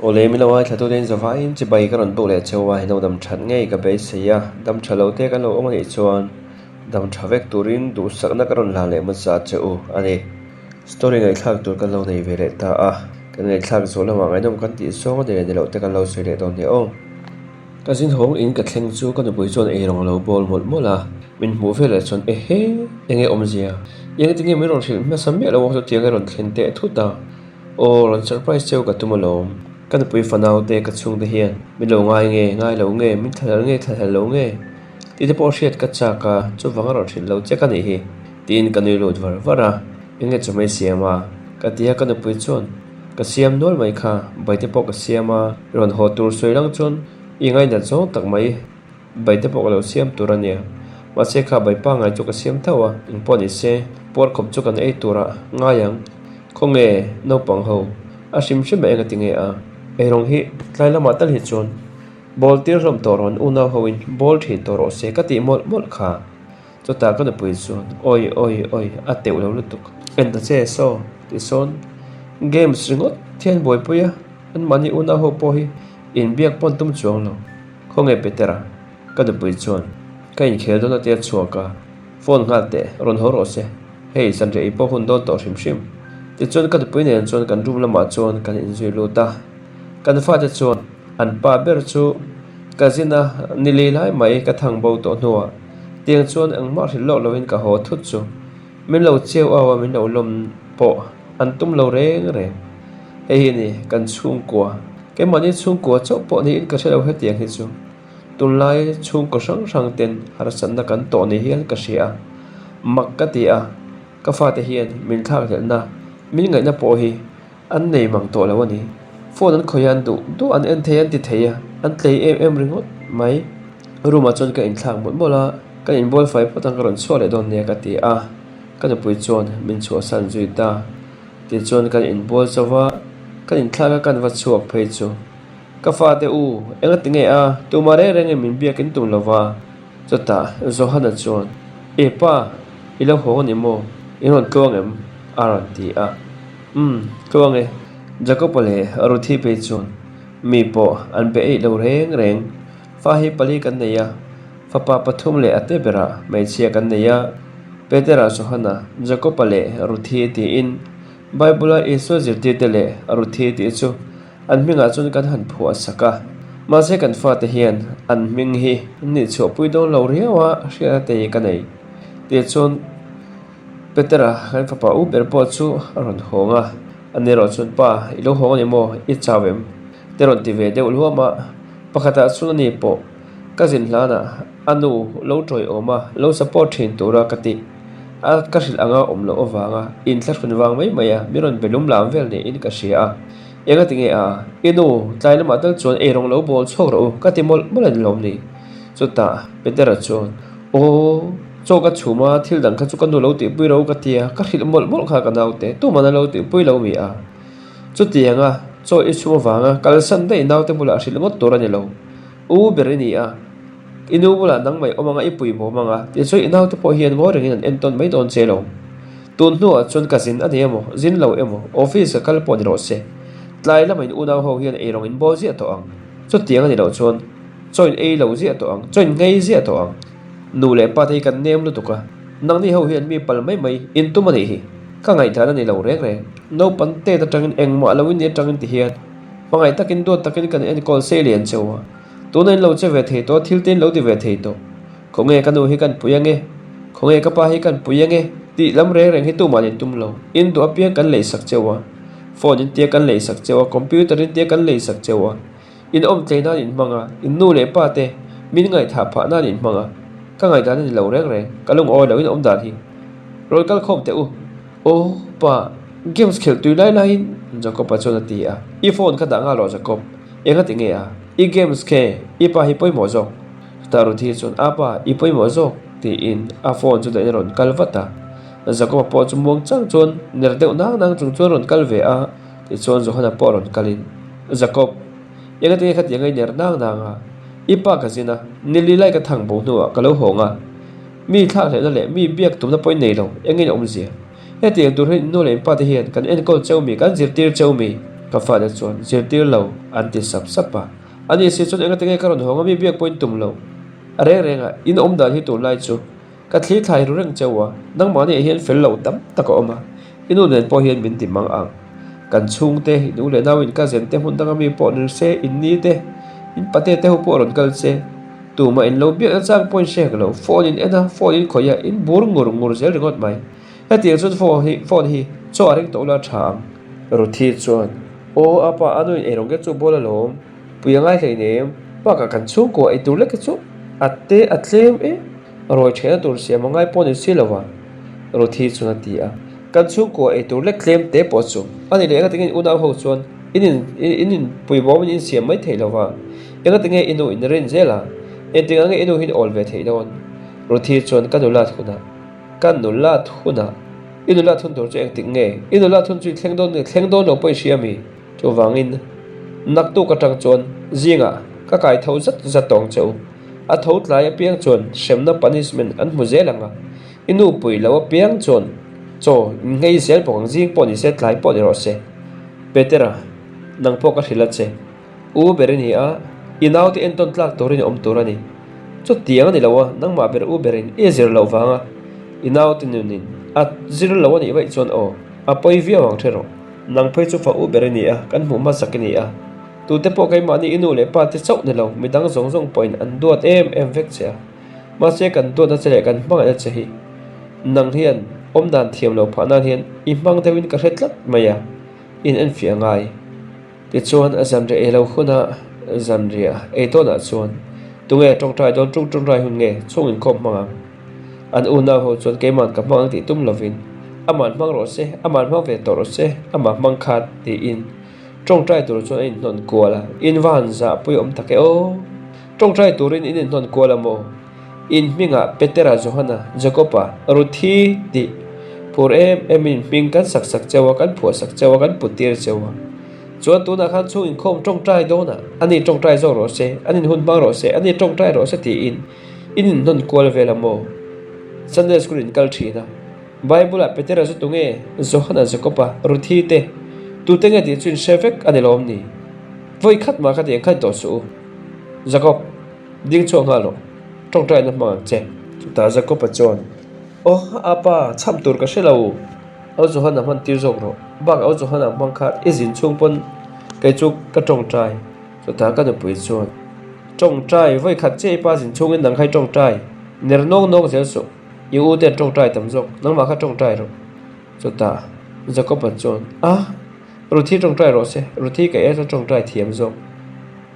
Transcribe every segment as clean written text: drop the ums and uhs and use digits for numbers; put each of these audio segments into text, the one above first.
Awle min lo ngaithla tute in zavaiin chibai ka rawn buk leh cheu a, heno dam that ngei ka beisei a, dam tha lo te kan lo awm anih chuan dam tha vek turin duhsakna ka rawn hlan leh hmasa che u a ni. Story ngaihthlak tur kan lo nei ve leh ta a, kan ngaihthlak zawh lamah ngaihnawm kan tih zawng a ni leh ni loh te kan lo sawi leh dawn nia aw. Ka zin hawng in ka thleng chu ka nupui chuan eirawng a lo bawl mawlh mawlh a, min hmuh vel leh chuan ehe enge awmzia, engtin nge min rawn hrilh hmasa miah lo a chutiang a rawn thlen teh thut a, aw rawn surprise cheu ka tum alawm, ka nupui fanau te ka chhungte hian min lo ngai nge ngai lo nge min thlahlel nge thlahlel lo nge tih te pawh hriat ka chak a, chuvang a rawn hrilh lo che ka nih hi tiin ka nui lut var var a, enge chu mai siam a ka ti a ka nupui chuan. Ka siam nual mai kha, baite pawh ka siam a, rawn haw tur sawi lang chuan i ngainat zawng tak mai, baite pawh ka lo siam tur a nia. Mahse kha bai pangngai chu ka siam tho a, engpawh ni se, puar khawp chu kan ei turah ngai ang. Khawnge naupang ho, a hrim hrim a eng a ti nge a? Eirawng hi tlai lamah tal hi chuan bawl tir hlawm tawh rawn unau hoin bawl thin tawh rawh se ka tih mawlh mawlh kha. Chutah ka nupui chuan, Awi awi awi, a teuh lo lutuk. En ta che saw, ti sawn games ringawt thian buaipui a, anmahni unau ho pawh hi inbiak pawn tum chuang lo. Khawnge Petera? Ka nupui chuan, Ka inkhel dawn a tia chhuak a, phone nghal teh, rawn haw rawh se. Hei, zanriah i pawh hun dawn tawh hrim hrim. Tichuan ka nupui nen chuan kan room lamah chuan kan inzui lut a. Kan fate chuan an pa ber chu ka zin a, ni lei lai mai ka thang bo tawh hnuah tiang chuan engmah hrilh lawk loin ka haw thut chu min lo cheu au a, min lo lawm pawh an tum lo reng reng. Hei hi ni kan chhungkua, keimahni chhungkua chauh pawh niin ka hre lo hetiang hi chu tunlai chhungkaw hrang hrang ten harsatna kan tawh ni hian ka hria a, mak ka ti a, ka fate hian min thlakhlelhna min ngaihna pawh hi An nei mang tawh lo a ni. Phone an khawih a, an duh duh an en thei a, an ti thei a, an tlei em em ringawt mai. Room ah chuan ka inthlak mawlh mawlh a, ka inbual fai phawt ang ka rawn chhuah leh dawn nia ka ti a, ka nupui chuan min chhuahsan zui ta. Tichuan kan inbual chauh va, kan inthlak a kan va chhuak phei chu. Ka fate u, enga ti nge a, tumah reng rengin min biak in tum lo va. Chutah Johana chuan, E pa, i lo hawng a ni maw? I rawn tluang em? a rawn ti a. Umm, tluang e. Jakob-a leh Ruthi phei chuan mi pawh an be eih lo reng reng. Fa hi pali kan nei a, fapa pathum leh a te berah hmeichhia kan nei a, Petera, Johana, Jakob-a leh Ruthi tiin Bible-a Isua zirtirte leh Ruthi tih chu an hmingah chuan kan han phuah sak a. Mahse kan fate hian an hming hi nihchhuahpui dawn lo riau a hriatna te hi ka nei. Tichuan. Petera kan fapa u ber pawh chu a rawn hawng a, ani erawh chuan Pa, i lo hawng a ni maw? I chau em? te rawn ti ve deuh luam a, pakhatah chuan ani pawh ka zin hlanah a nu lo tawiawm a, lo support thin tura ka tih a, ka hrilh anga awm loh avanga inthlahrun vang mai mai a mi rawn be lum lam vel niin ka hria a, enga ti nge a, i nu tlai lamah tal chuan eirawng lo bawl chhuak rawh u ka ti mawlh mawlh a ni lawm ni? Chutah Petera chuan Aw. Chaw ka chhum a, thil dang kha chu ka nu lo tihpui ro ka ti a, ka hrilh mawlh mawlh kha ka naute, tuman a lo tihpui lo mi a. Chutiang a, chaw i chhum avanga kalsan daih naute bulah hrilh ngawt tur a ni lo. U ber i ni a, i nu bulah nang mai awm anga i pui bawm anga, tichuan i naute pawh hian ngawi rengin an entawn mai dawn che lo. Tun hnuah chuan ka zin a ni emaw, zin lo emaw, office ka kal pawh ni rawh se. Tlai lama in unau ho hian eirawng in bawl ziah tawh ang. Chutiang a ni loh chuan chaw in ei lo ziah tawh ang, chaw in nghei ziah tawh ang. Nu leh pa te hi kan nem lutuk a, nangni ho hian mi pal mai mai in tum a nih hi. Ka ngaihdan a ni lo reng reng. Naupang tet atangin engmah lo in ni atangin ti hian hmangaih takin duat takin kan enkawl sei lian cheu a. Tuna in lo che ve thei tawh a, thil te in lo ti ve thei tawh. Khawnge ka nu hi kan pui ange? Khawnge ka pa hi kan pui ange? Tih lam reng reng hi tumah in tum lo. In duh apiang kan leisak cheu a. Phone in tia kan leisak cheu a, computer in tia kan leisak cheu a. In awm tlei nan in hmang a, in nu leh pa te min ngaihthah phah nan in hmang a, ka ngaihdan a ni lo reng reng, ka lungawi lo in awm dan hi. Rawn kal khawm teh u. Aw pa, games khelh tui lai laiin Jacob-a chuan a ti a, i phone kha dah nghal rawh Jacob, eng a ti nge a, i games khe i pa hi pawimawh zawk. Chutah Ruthi chuan a pa i pawimawh zawk tiin a phone chu dahin a rawn kal vat a, Jacob-a pawh chu muang chang chuan ner deuh nang nang chung chuan a rawn kal ve a, tichuan Johana pawh a rawn kalin. Jakob, engati nge khatiang a i ner nang nang a? I pa ka zin a, nili lai ka thang bo hnuah ka lo hawng a. Mi thlakhlehna leh mi biak tumna pawhin nei lo, engin awmzia? Hetiang tur hi nu leh in pate hian kan enkawl cheu mi, kan zirtir cheu mi? Ka fate chuan, Zirtir lo, an ti sap sap a. Ani si chuan engati nge ka rawn hawng a mi biak pawhin tum lo. A reng reng a, in awm dan hi tunlai chu ka thli thlai ru reng cheu a, nangmahni ah hian fel loh tam tak a awm a, i nu nen pawh hian min ti mang ang. Kan chhungte, in u leh nau in cousin te hmun danga mi pawh ni se, in ni te, in pate te ho pawh rawn kal se, tumah in lo biak na chang pawhin hre hek lo, phone in en a, phone in khawih a, in bur ngur ngur zel ringawt mai. Hetiang chuan phone hi phone hi chaw a ring tawh ula tha ang. Ruthi chuan, Aw apa, a nuin eirawng te chu bawl alawm. Pui a ngai hleinem. Bakah kan chhungkua ei tur lek hi chu a te a tlem e. Rawi thehna tur siam a ngai pawh ni si lo a, Ruthi chuan a ti a. Kan chhungkua ei tur lek tlem te pawh chu a ni leh engatinge in unau ho chuan in in in in pui bawmin in siam mai thei lo va. Engatinge i nu in rin zel a, engtikah nge i nu hi in awl ve theih dawn? Ruthi chuan ka nulat hunah. Ka nulat hunah i nulat hun tur chu engtik nge? I nulat hun chu i thleng dawn nge thleng dawn lo pawh i hria mi? Chuvangin naktuk atang chuan zingah ka kai tho zat zat tawng che u. A tho tlai apiang chuan hremna punishment an hmu zel ang a, i nu pui lo apiang chuan chaw in nghei zel bawk ang zing pawh ni se tlai pawh ni rawh se. Petera, nang pawh ka hrilh a che. U ber i ni a, i naute entawn tlak turin i awm tur a ni. Chutiang a ni lo a, nangmah ber u berin i zir loh vanga i naute nunin a zir lo a nih vaih chuan aw, a pawi viau ang hre rawh. Nang phei chu fa u ber i ni a, kan hmuh hmasak i ni a. Tute pawh keimahni i nu leh pa te chauh ni lo, midang zawng zawng pawhin an duat em em vek che a. Mahse kan duatna che leh kan hmangaihna che hi nang hian awmdan thiam lo phah nan hian i hmang deuhin ka hre tlat mai a, in enfiah ngai. Tichuan a zanriah ei lo huna zanriah ei tawnah chuan tunge tawngtai dawn tung tawngtai hun nge chhung inkhawm hmang ang? An unau ho chuan keiman ka hmang ang tih tum lovin aman hmang rawh se, aman hmang ve tawh rawh se, amah hmang khat tiin tawngtai tur chuan a inhnawn kual a, in va han zahpui awm tak e aw! Tawngtai turin in inhnawn kual a maw? In hmingah Petera, Johana, Jakoba, Ruthi tih phur em emin hming kan sak sak cheu a, kan phuah sak cheu a, kan put tir cheu a. Chuan tunah khan chhung inkhawm tawngtai dawnah ani tawngtai zawk rawh se, an inhun hmang rawh se, ani tawngtai rawh se tiin in inhnawn kual vel a maw? Sunday school in kal thin a, Bible-ah Petera chu tunge? Johana, Jakoba, Ruthi te tute nge tih chu in hre vek a ni lawm ni? Vawi khat mah kha tiang khan tawh suh u. Jakob. Ding chhuak nghal rawh, tawngtaina hmang ang che. Chutah Jakob-a chuan, Aw, a pa, chham tur ka hre lo. Au Johana hman tir zawk rawh. Bak au Johana hmang kha i zin chhung pawn kei chu ka tawngtai. Chutah ka nupui chuan, Tawngtai, vawi khat che i pa zin chhungin nang kha i tawngtai. Ner nawk nawk zel suh. I u te an tawngtai tam zawk, nangmah kha tawngtai rawh. Chutah Jakob-a chuan, A, Ruthi tawngtai rawh se, Ruthi ka e chuan tawngtai thiam zawk.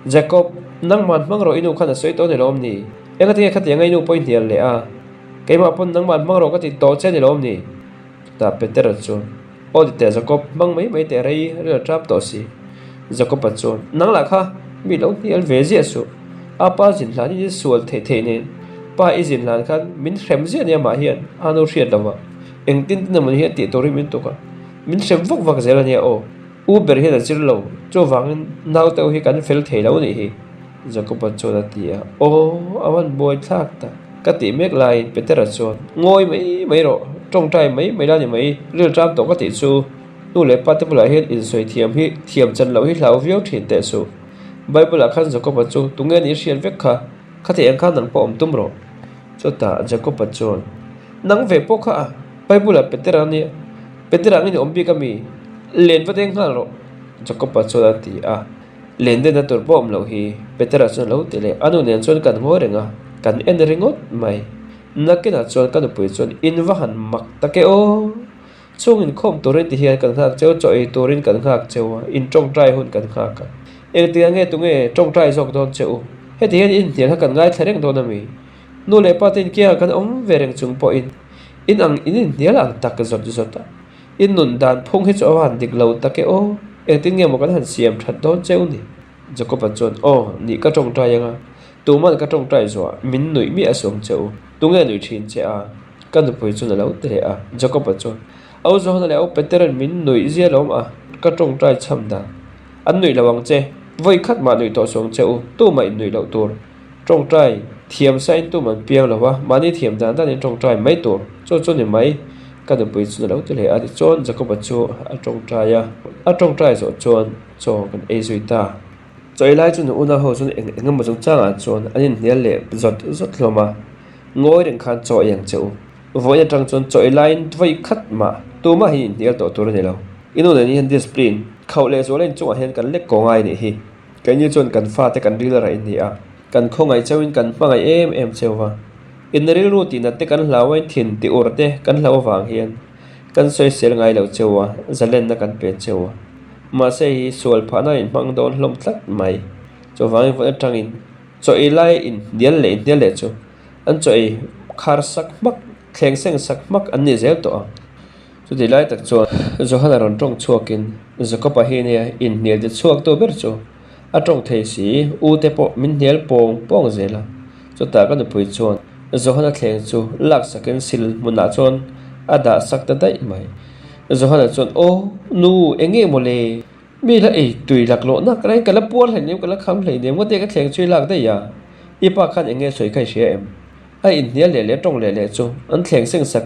Jakob, nangman hmang rawh i nu khan a sawi tawh ni lawm ni? Engatinge khatiang a i nu pawh i hnial leh a? Keimah pawn nangman hmang rawh ka ti tawh che ni lawm ni? Chutah Petera chuan, Aw ti teh Jakob, hmang mai mai teh rei ril a tap tawh si. Jakob-a chuan, Nang lah kha mi lo hnial ve ziah suh. A pa zin hlan in i sual theih theih nen pa i zin hlan khan min hrem ziah nia mah hian a nu hriat lo a, engtin tin emaw ni hian tih tur hi min tuk a, min hrem vak vak zel a nia aw. U ber hian a zir lo, chuvangin naute u hi kan fel thei lo nih hi, Jakoba chuan a ti a. Aw, a van buai thlak tak, ka tih mek laiin Petera chuan, Ngawi mai mai rawh, tawngtai mai mai la ni mai, rilṭam tawh ka tih chu, nu leh pa te bulah hian insawi thiam hi thiam chan loh hi hlau viau ṭhin teh suh. Bible-ah khan Jakoba chu tunge nih hriat vek kha, khati ang khan nang pawh awm tum rawh. Chutah Jakoba chuan, Nang ve pawh kha a, Bible-ah Petera a nia. Petera angin i awm bik a mi? Len va deng nghal rawh, Jakoba chuan a ti a. Len denna tur pawh awm loh hi, Petera chuan a lo ti leh. A nu nen chuan kan ngawi reng a, kan en ringawt mai. Nakinah chuan ka nupui chuan in va han mak tak e aw! Chung inkhawm turin ti hian kan nghak cheu, chaw ei turin kan nghak cheu a, in tawngtai hun kan nghak a. Engtikah nge tunge tawngtai zawk dawn che u? Heti hian inhnial kha kan ngaithla reng dawn a mi? Nu leh pa te inkiangah kan awm ve reng chung pawhin in ang in inhnial ang tak zawt zawt a, in nun dan phung hi chu a han dik lo tak e aw, engtin nge maw kan han siam that dawn cheu ni? Jacob-a chuan, Aw, nih ka tawngtai anga, tuman ka tawngtai zuah min nuih miah a suam che u, tunge nuih thin che a? Ka nupui chuan a lo ti leh a, Jacob-a chuan, Au Johana leh Au Peter-a'n min nuih zia lo awm a, ka tawngtai chham dan an nuih lo ang che, vawi khat mah nuih tawh suang che u, tumah in nuih loh tur. Tawngtai thiam sain tum an piang lo a, mahni thiam dan danin tawngtai mai tur chu chu ni mai. Ka nupui chuan a lo ti leh a, tichuan Jakoba chu a tawngtai a, a tawngtai zawh chuan. Chaw kan ei zui ta. Chaw ei lai chu nu unau ho chuan eng eng emaw chungchangah chuan an inhnial leh zawt zawt hlawm a, ngawi reng khan chaw ei ang che u. Vawiin atang chuan chaw ei laiin vawi khat mah tumah hi inhnial tawh tur a ni lo. I nu nen hian discipline khauh leh zual a inchungah hian kan lek kaw ngai a nih hi. Keini chuan kan fate kan ril a raih a ni a, kan khawngaih chauhin kan hmangaih em em cheu va. In rilru tihnat te kan hlau a, in thin ti ur te kan hlauh avang hian kan sawisel ngai lo cheu a, zalenna kan pe cheu a. Mahse hi sual phahna a inhmang dawn hlawm tlat mai. Chuvangin vawi atangin chaw ei lai inhnial leh inhnial leh chu an chaw ei khar sak hmak, thleng seng sak hmak an ni zel tawh ang. Chuti lai tak chuan Johana rawn tawng chhuakin Jakob-a hi nia inhnial ti chhuak tu ber chu a tawng thei si, u te pawh min hnial pawng pawng zel a. Chutah ka nupui chuan Johana thleng chu laksakin sil hmunah chuan a dah sak ta daih mai. Johana chuan, Aw, nu, eng nge maw le? Mi la ei tui laklawh nak reng, ka la puar hleinem, ka la kham hleinem, ngawt e ka thleng chu i lak daih a. I pa khan eng nge sawi kha i hria em? A inhnial leh leh tawng leh leh chu an thleng seng sak,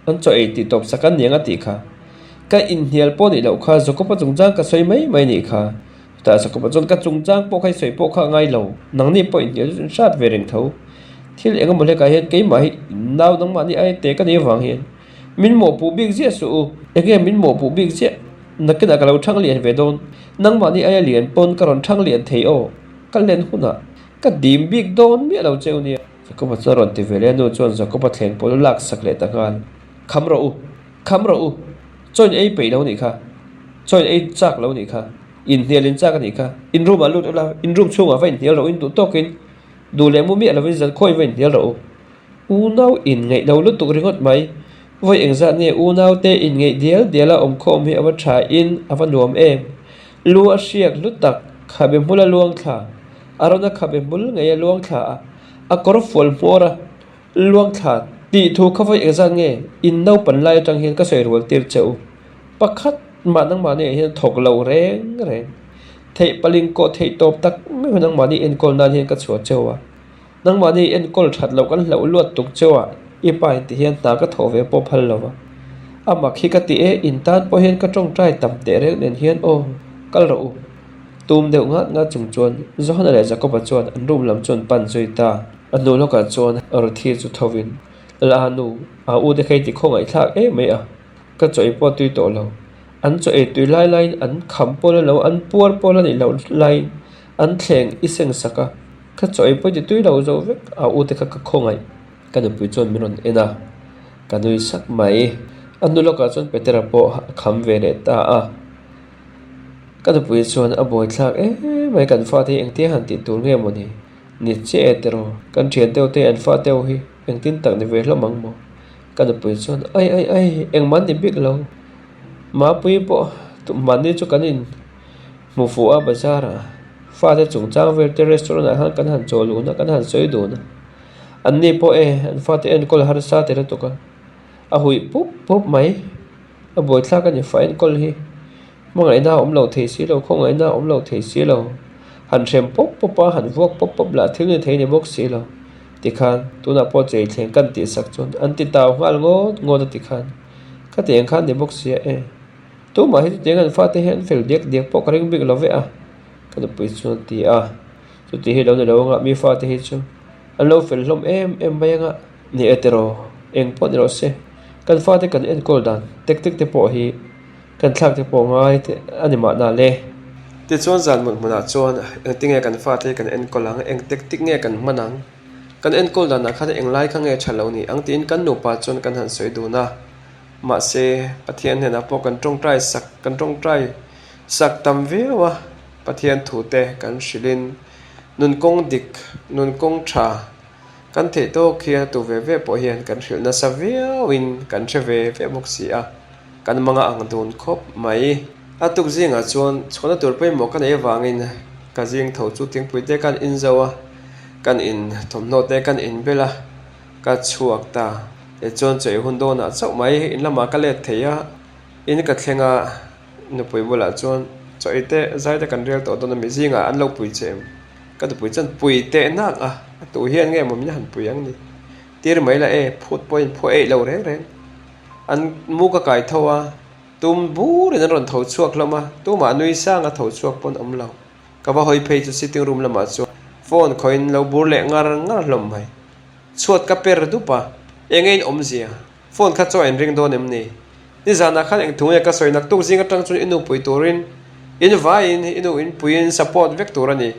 an chaw ei tih tawp sak an niang a tih kha. Ka inhnial pawh nih loh kha Jakob-a chungchang ka sawi mai mai nih kha. Chutah Jakob-a chuan ka chungchang pawh kha i sawi pawh kha a ngai lo, nangni pawh inhnial chu in hrat ve reng tho. Thil eng emaw hlekah hian keimah hi nau nangmahni aia te ka nih avang hian min mawhpuh bik ziah suh u. Enge min mawhpuh bik ziah? Nakinah ka lo thang lian ve dawn. Nangmahni aia lian pawn ka rawn thang lian thei aw. Ka len hunah ka dim bik dawn miah lo cheu nia. Jakob-a chuan rawn ti ve leh a, nu chuan Jakob-a thleng pawh chu lak sak leh ta nghal. Kham rawh u! Kham rawh u! Chaw in ei peih lo nih kha. Chaw in ei chak lo nih kha. Inhnial in chak a nih kha. In room ah lut ula, in room chhungah va inhnial rawh u, in duh tawkin duh leh mu miah lovin zan khawiin va inhnial rawh u. Unau inngeih lo lutuk ringawt mai. Vawi engzat nge unaute inngeih dial dial a awmkhawm hi a va tha in a va nuam em? Lu a hriak hlu tak, khabe hmul a luang thla. Arona khabe hmul ngei a luang thla a, a kawr fual hmawr a luang thla tih thu kha vawi engzat nge in naupan lai atang hian ka sawi rual tir che u. Pakhat mah nangmahni ah hian thawk lo reng reng. Theih paling kawh theih tawp tak meuh nangmahni enkawl nan hian ka chhuah cheu a. Nangmahni enkawl that loh kan hlauh luat tuk cheu a, i pa in ti hian hna ka thawh ve pawh phal lo va. A mak hi ka ti e, in tan pawh hian ka tawngtai tam teh reng nen hian aw, kal rawh u. Tum deuh ngat ngat chung chuan Johana leh Jakoba chuan an room lam chu an pan zui ta. A hnu lawkah chuan Ruthi chu tho in, Lala nu, a u te kha i ti khawngaihthlak em mai a, ka chaw ei pawh a tui tawh lo. An chaw ei tui lai laiin an kham pawl a lo, an puar pawl a nih loh laiin an thleng i seng sak a. Ka chaw ei pawh ti tui lo zo vek a u te kha ka khawngaih. Ka nupui chuan min rawn en a, ka nui sak mai. A hnu lawkah chuan Petera pawh a kham ve leh ta a. Ka nupui chuan a buaithlak em mai kan fate hi engtia han tih tur nge maw ni? Ni che e tiraw? Kan thian deuh te an fate ho hi engtin tak ni ve hlawm ang maw? Ka nupui chuan ai ai ai engmah an ni bik lo. Mapui pawh mahni chu kan in. Hmu fuh a bazar ah fate chungchang vel te restaurant ah khan kan han chaw dun a kan han sawi dun a an ni pawh e an fate enkawl harsa ti lutuk a a huih pup pup mai a buaithlak a ni fa enkawl hi hmangaihna a awm lo thei si lo khawngaihna a awm lo thei si lo han hrem pawp pawp a han vuak pawp pawp lah thil ni thei ni bawk si lo tikhan tunah pawh chei thleng kan tih sak chuan an ti tau nghal ngawt ngawt a tikhan ka tih ang khan ni bawk sia e. Tumah hi chutiang an fate hi an fel diak diak pawh ka ring bik lo ve a, ka nupui chuan a ti a. Chuti hi lo ni lo anga mi fate hi chu an lo fel hlawm em em mai anga ni e tiraw eng pawh ni rawh se. Kan fate kan enkawl dan tek tek te pawh hi kan thlak te pawh ngai te a ni mahna le. Tichuan zan mut hmunah chuan engtinge kan fate hi kan enkawl ang, eng tek tik nge kan hman ang, kan enkawl danah khan englai kha nge tha lo ni ang tiin kan nupa chuan kan han sawi dun a. Mahse, Pathian hnenah pawh kan tawngtai sak, kan tawngtai sak tam viau a, Pathian thute kan hrilhin nun kawng dik, nun kawng tha kan theih tawk hian a tu ve ve pawh hian kan hrilh nasa viauin kan hre ve ve bawk si a, kan manga ang dun khawp mai. A tuk zingah chuan chhuahna tur pawimawh ka neih avangin ka zing tho chu thingpui te kan in zo a, kan in thawmhnaw te kan inbel a. Ka chhuak ta. Tichuan chaw ei hun dawnah chauh mai in lamah ka let thei a, in ka thleng a, nupui bulah chuan chaw ei te zai te kan rel tawh dawn a mi zingah an lo pui che em? Ka nupui chuan pui teh nak a, a tu hian nge maw min han pui ang ni? Tir mai la e, phut pawhin phuah eih lo reng reng. An mu ka kai tho a. Tum burin an rawn tho chhuak hlawm a, tumah nui sang a tho chhuak pawn awm lo. Ka va hawi phei chu sitting room lamah chuan phone khawiin lo bur leh ngar ngar hlawm mai. Chhuat ka per dup a, eng in awmzia? Phone kha chaw in ring dawn em ni? Nizanah khan eng thu nge ka sawi naktuk zing atang chuan i nu pui turin in vaiin i nu in puiin support vek tur a ni.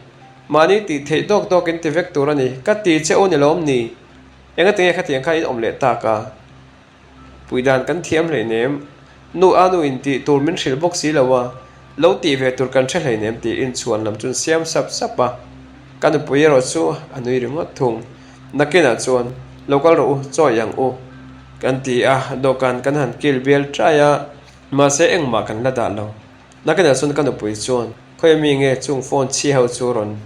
Mahni tih theih dawk dawk in ti vek tur a ni. Ka ti che u ni lawm ni? Engatinge khatiang kha in awm leh tak a? Pui dan kan thiam hleinem, nu a nu in tih tur min hrilh bawk si lo a, lo tih ve tur kan hre hleinem tiin chhuan lam chu an siam sap sap a. Ka nupui erawh chu a nui ringawt thung. Nakinah chuan, Lo kal rawh u, chaw i ang u, kan ti a, dawhkan kan han kil bial ṭai a, mahse engmah kan la dah lo. Nakinah chuan ka nupui chuan, Khawi mi nge chung phone chhi ho chu rawn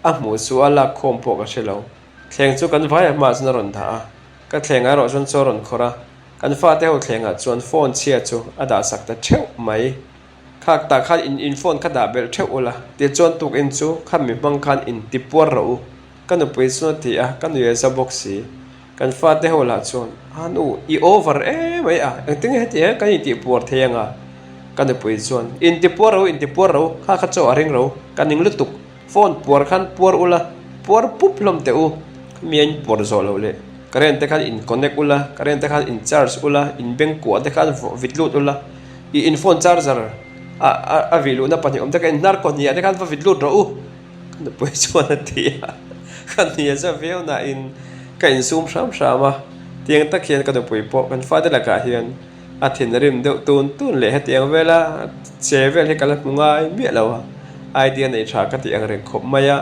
a hmuh chu a lak khawm pawh ka hre lo. Thleng chu kan vai a hmaah chuan a rawn dah a. Ka thleng erawh chuan chaw rawn khawrh a, kan fate ho thlengah chuan phone chhia chu a dah sak ta theuh mai. Khak tah khan in in phone kha dah belh theuh ula, tichuan tukin chu kha mi hmang khan in ti puar rawh u. Ka nupui chuan a ti a, ka nui a za bawk si. Kan fate ho lah chuan, A nu, i over em mai a, engtin nge heti hian kan intih puar thei anga? Ka nupui chuan, In ti puar rawh u, in ti puar rawh u, kha kha chaw a ring rawh u, ka ning lutuk. Phone puar khan puar ula, puar pup hlawm teh u. Khami a in puar zawh loh leh current te khan in connect ula, current te khan in charge ula, in bank kuah te khan vit lut ula, i in phone charger a a vih luhna pahnih awm te kha in hnar kaw hniah te khan va vit lut rawh u. Ka nupui chuan a ti a, ka hnia za viau nain ka insum hram hram a, tiang tak hian ka nupui pawh kan fate lakah hian A thinrim deuh tun tun leh hetiang vela che vel hi ka la hmu ngai miah lo a, idea nei tha ka tih ang reng khawp mai a.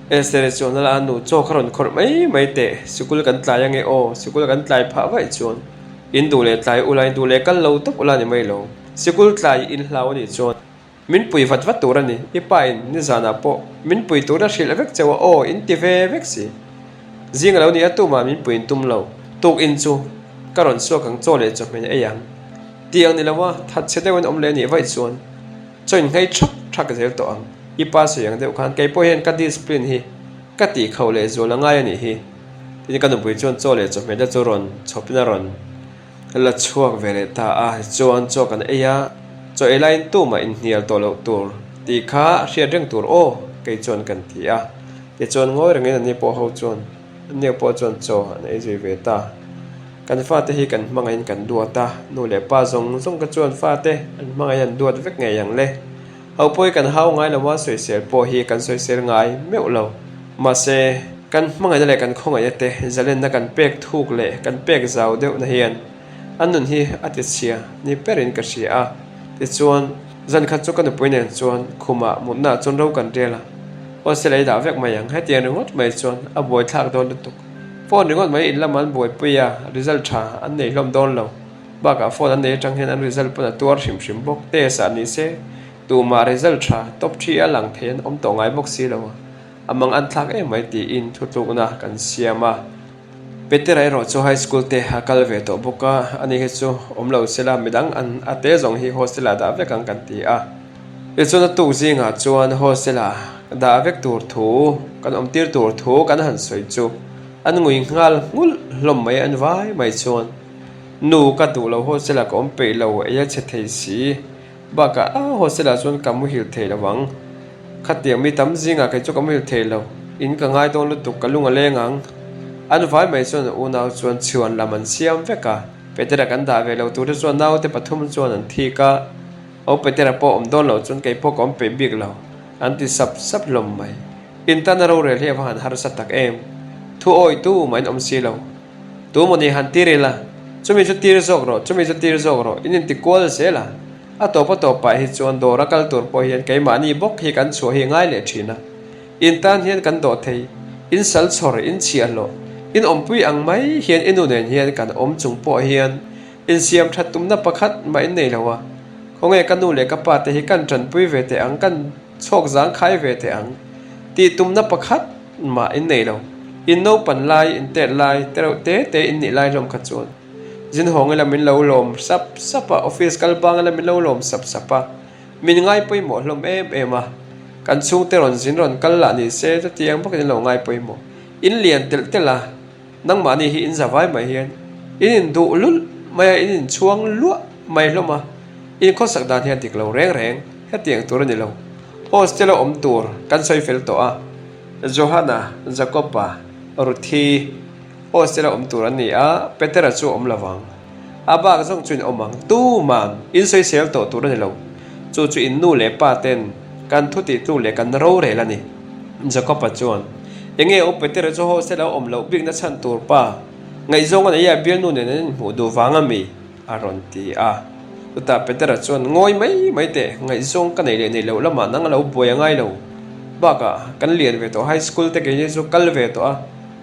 Esther-i chuan a la nu chaw kha rawn khawrh mai mai teh, sikul kan tlai ange aw, sikul kan tlai phah vaih chuan in duh leh tlai ula, in duh leh kal lo tawp ula ni mai lo, sikul tlai in hlau a nih chuan. Min pui vat vat tur a ni. I pa in nizanah pawh min pui tur a hrilh vek cheu a, aw in ti ve vek si. Zing a lo ni a tumah min pui in tum lo. Tuk in chu ka rawn suak ang chaw leh chawhmeh ei ang. Ti ang ni lo a, that chhe deuhin awm leh a nih vaih chuan chaw in nghei thak thak zel tawh ang. I pa sawi ang deuh khan kei pawh hian ka discipline hi ka tih kho leh zual a ngai a nih hi. Tin ka nupui chuan chaw leh chawhmeh te chu rawn chhawpin a rawn. Ka la chhuak ve leh ta a, chuan chaw kan ei a, chaw ei laiin tumah inhnial tawh loh tur tih kha a hriat reng tur aw kei chuan kan ti a, tichuan ngawi rengin anni pawh ho chuan anni pawh chuan chaw an ei zui ve ta. Kan fate hi kan hmangaihin kan duat a, nu leh pa zawng zawng kha chuan fate an hmangaihin an duat vek ngei ang le. Ho pawh hi kan hau ngai lo a, sawisel pawh hi kan sawisel ngai meuh lo. Mahse, kan hmangaihna leh kan khawngaihna te zalenna kan pek thuk leh kan pek zau deuhna hian an nun hi a ti chhia ni berin ka hria a. Tichuan, zan khat chu ka nupui nen chuan khumah mutnaah chuan ro kan rel a, aw silai dah vek mai ang, hetiang ringawt mai chuan a buaithlak dawn lutuk. Phone ringawt mai in lamah an buaipui a, result tha an nei hlawm dawn lo. Bakah phone an nei atang hian an result pawn a tuar hrim hrim bawk. Test ah ni se tumah result tha top thi a lang thei an awm tawh ngai bawk si lo a, a mang an thlak em mai tiin thutlukna kan siam a. Petera erawh chu high school te a kal ve tawh bawk a, ani hi chu awm lo sela midang an a te zawng hi hostel ah dah vek ang kan ti a. Tichuan a tuk zingah chuan hostel ah dah vek tur thu kan awm tir tur thu kan han sawi chu an ngui nghal nghulh hlawm mai an vai mai chuan. Nu ka duh lo hostel ah ka awm peih lo ei a chhe thei si bakah a hostel ah chuan ka muhil thei lo ang khatiang mi tam zingah kei chu ka muhil thei lo in ka ngai dawn lutuk ka lung a leng ang an vai mai chuan unau chuan chhuan lam an siam vek a Petera kan dah ve lo tur te chuan naute pathum chuan an thik a aw Petera pawh awm dawn lo chuan kei pawh ka awm peih bik lo an ti sap sap hlawm mai in tana rorel hi a va han harsa tak em thu awi tu mah in awm si lo. Tu maw ni han tir ila, chumi chu tir zawk rawh, chumi chu tir zawk rawh, in inti kual zel a. A tawp a tawp pah hi chuan dawr a kal tur pawh hian keimahni bawk hi kan chhuah hi ngai leh thin a. In tan hian kan dawh thei, in sal chhawr, in chhiah hlawh, in awmpui ang mai hian i nu nen hian kan awm chung pawh hian insiam that tumna pakhat mah in nei lo a. Khawnge ka nu leh ka pa te hi kan tanpui ve teh ang, kan chhawk zang khai ve teh ang tih tumna pakhat mah in nei lo. In naupan lai, in tet lai, te reuh te te in nih lai hlawm kha chuan zin hawng ila min lo lawm sap sap a, office kal bang ila min lo lawm sap sap a, min ngai pawimawh hlawm em em a. Kan chhungte rawn zin rawn kal lah ni se chutiang bawkin in lo ngai pawimawh. In lian telh telh a, nangmahni hi in za vai mai hian in induh lulh mai a, in inchhuang luah mai hlawm a. In khawsak dan hi a dik lo reng reng, hetiang tur a ni lo. Hostel a awm tur kan sawi fel tawh a, Johana, Jakoba, Ruthi hostel a awm tur an ni a, Petera chu a awm lo vang. A bak zawng chu in awm ang, tuman in sawisel tawh tur a ni lo. Chu chu in nu leh pa ten kan thu tih tluk leh kan rorel a ni. Jakoba chuan, Enge u Petera chu hostel a awm loh bikna chhan tur pa, ngaihzawng a nei a bialnu nen an inhmuh duh vang a mi? A rawn ti a. Chutah Petera chuan, Ngawi mai mai teh, ngaihzawng ka nei leh nei loh lamah nang a lo buai a ngai lo. Bakah, kan lian ve tawh, high school te keini chu kal ve tawh a,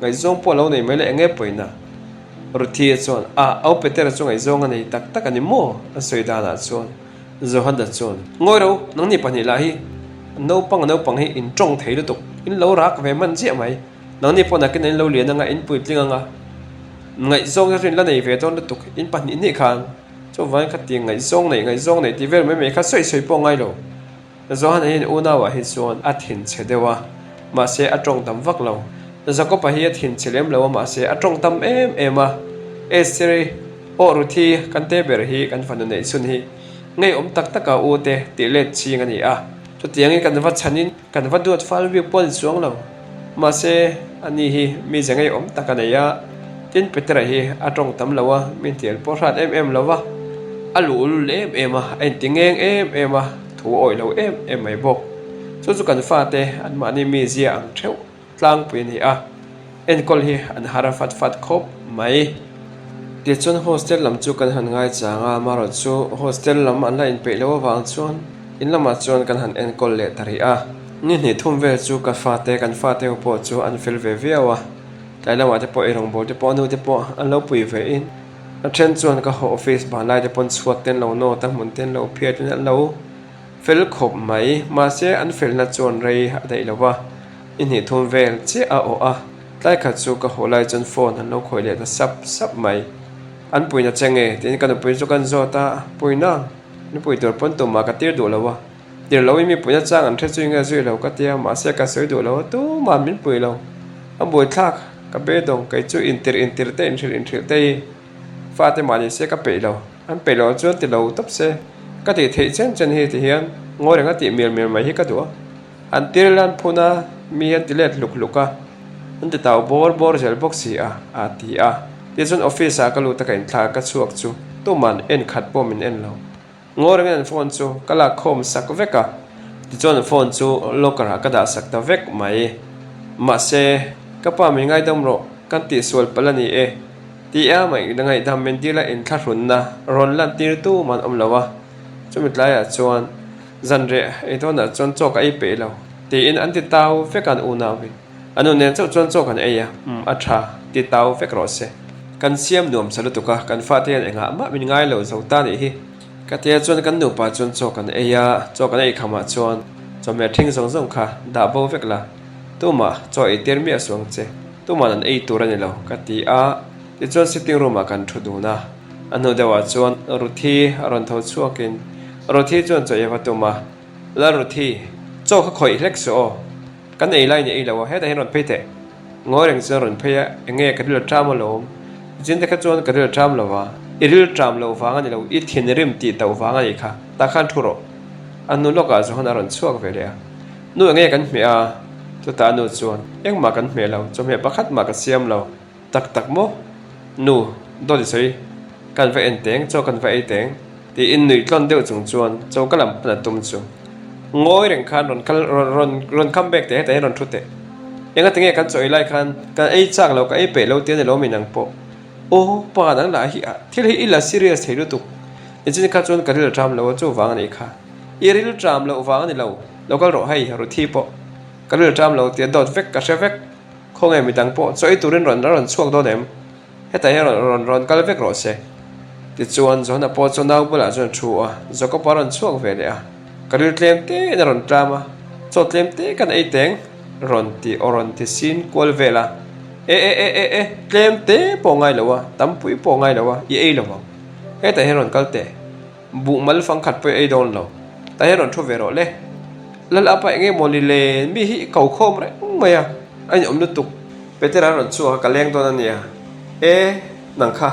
ngaihzawng pawh a lo nei mai le, eng nge pawina? Ruthie chuan, A, au Petera chu ngaihzawng a nei tak tak a ni maw? A sawi danah chuan Johana chuan, Ngawi ro, nangni pahnih lah hi naupang a naupang hi in tawng thei lutuk, in lo rak ve hman chiah mai. Nangni pawh nakin in lo lian anga in puitling anga ngaihzawng te chu in la nei ve dawn lutuk in pahnih hnih khan chuvangin kha ti ngaihzawng neih ngaihzawng neih tih vel mai mai kha sawi sawi pawh ngai lo. Johan hian unau ah hi chuan a thin chhe deuh a mahse a tawng tam vak lo. Jacob-a hi a thin chhe lem lo a mahse a tawng tam em em a. Esther-i aw Ruthi kan te ber hi kan fanu neih chhun hi ngeiawm tak taka u te tih let ching a ni a. Chutiangin kan va chhanin Kan va duat fal bik pawh a ni chuang lo. Mahse, ani hi mi ze ngeiawm tak a nei a, tin Petera hi a tawng tam lo a, mi hnial pawh hrat em em lo va, a luhlul em em a, a inti ngeng em em a, thu a awih lo em em mai bawk. Chu chu kan fate anmahni mi zia ang theuh tlangpui a ni a. Enkawl hi an har a fat fat khawp mai. Tichuan hostel lam chu kan han ngaichang a, amaherawh chu hostel lam an la inpeih loh avang chuan in lamah chuan kan han enkawl leh ta rih a. Ni hnih thum vel chu ka fate, kan fate ho pawh chu an fel ve viau a, tlai lamah te pawh eirawngbawl te pawh a nu te pawh an lo pui ve in a then chuan ka haw office ban lai te pawn chhuat te an lo nawt a, hmun te an lo phiat in an lo fel khawp mai. Mahse an felna chuan rei a daih lo va. I hnih thum vel chiah a awh a, tlai khat chu ka haw lai chuan phone an lo khawih leh ta sap sap mai. An puina che nge? tiin ka nupui chu kan zawt a, Puina? Nupui tur pawn tumah ka tir duh lo a, tir loin mi puina chang an hre zui nge zui lo ka tia, mahse ka sawi duh lo a, tumah min pui lo. A buaithlak, ka beidawng, kei chu intir intir te inhrilh inhrilh te hi fate mah ni se ka peih lo, an peih loh chuan ti lo tawp se, ka tih theih chen chen hi ti hian ngawi renga tih mial mial mai hi ka duh a. An tir lan phun a, mi an ti let hluk hluk a, an ti tau bawr bawr zel bawk si a, a ti a. Tichuan office ah ka lut a ka inthlak ka chhuak chu tuman en khat pawh min en lo. Ngaw rengin an phone chu ka lak khawm sak vek a, tichuan an phone chu locker ah ka dah sak ta vek mai. Mahse, ka pa min ngaidam rawh, kan tihsual palh a ni e, ti a ngaihdam min dil a inthlahrunna rawn lan tir tuman awm lo a, chumi tlaiah chuan Zan reh ei dawnah chuan chaw ka ei peih lo, tiin an ti tau vek a an unauin. A nu nen chauh chuan chaw kan ei a, umm a tha, ti tau vek rawh se. Kan siam nuam sa lutuk a, kan fate hian engah mah min ngai lo zo ta nih hi. Ka tia chuan kan nupa chuan chaw kan ei a, chaw kan ei khamah chuan chawhmeh ṭhing zawng zawng kha dah bo vek la, tumah chaw ei tir miah suh ang che, tuman an ei tur a ni lo, ka ti a, tichuan sitting room ah kan ṭhu dun a. A hnu deuhah chuan Ruthi a rawn tho chhuakin Ruthi chuan chaw ei va tum a, Lal Ruthi, chaw kha khawih hlek suh aw, kan ei lai ni ei lo a, hetah hian rawn phei teh. Ngawi reng chuan rawn phei a, enge ka ril a ṭam alawm, zin te kha chuan ka ril a ṭam lo va, i ril ṭam loh vang a ni lo, i thinrim tih tauh vang a nih kha, tah khan thu rawh. A hnu lawkah Johan a rawn chhuak ve leh a, Nu enge kan hmeh a? Chutah a nu chuan, Engmah kan hmeh lo, chawhmeh pakhat mah ka siam lo. Tak tak maw? Nu, dawt i sawi. Kan va en teng, chaw kan va ei teng, tiin nuih tlawn deuh chung chuan choka lam pan a tum chu. Ngawi reng khan rawn kal, rawn, rawn, rawn come back teh, hetah hian rawn thu teh. Engati nge kan chaw ei lai khan kan ei chak lo, ka ei peih lo tia ni lo min ang pawh. Aw, pa dang lah hi a, thil hi i la serious thei lutuk. Nichin kha chuan ka ril ṭam lo a, chuvang a nih kha. I ril ṭam loh vang a ni lo, lo kal rawh hei, Ruthi pawh. Ka ril ṭam lo tia dawt vek ka hre vek. Khawnge midang pawh chaw ei turin rawn a rawn chhuak dawn em? Hetah hian rawn rawn rawn kal vek rawh se. Tichuan Johana pawh chu nau bulah chuan a thu a, Jakob a rawn chhuak ve leh a. Ka ril tlem te in a rawn tlam a, chaw tlem te kan ei teng rawn ti aw rawn ti sin kual vel a. E e e e e tlem te pawh ngai lo a, tampui pawh ngai lo a, i ei lo ang. Hetah hian rawn kal teh. Buh mal fang khat pawh ei dawn lo. Tah hian rawn thu ve rawh le. Lal apa eng emaw ni le, mi hi i ko khawm reng mai a, a inawm lutuk. Petera rawn chhuak a, ka leng dawn a nia. E, nang kha.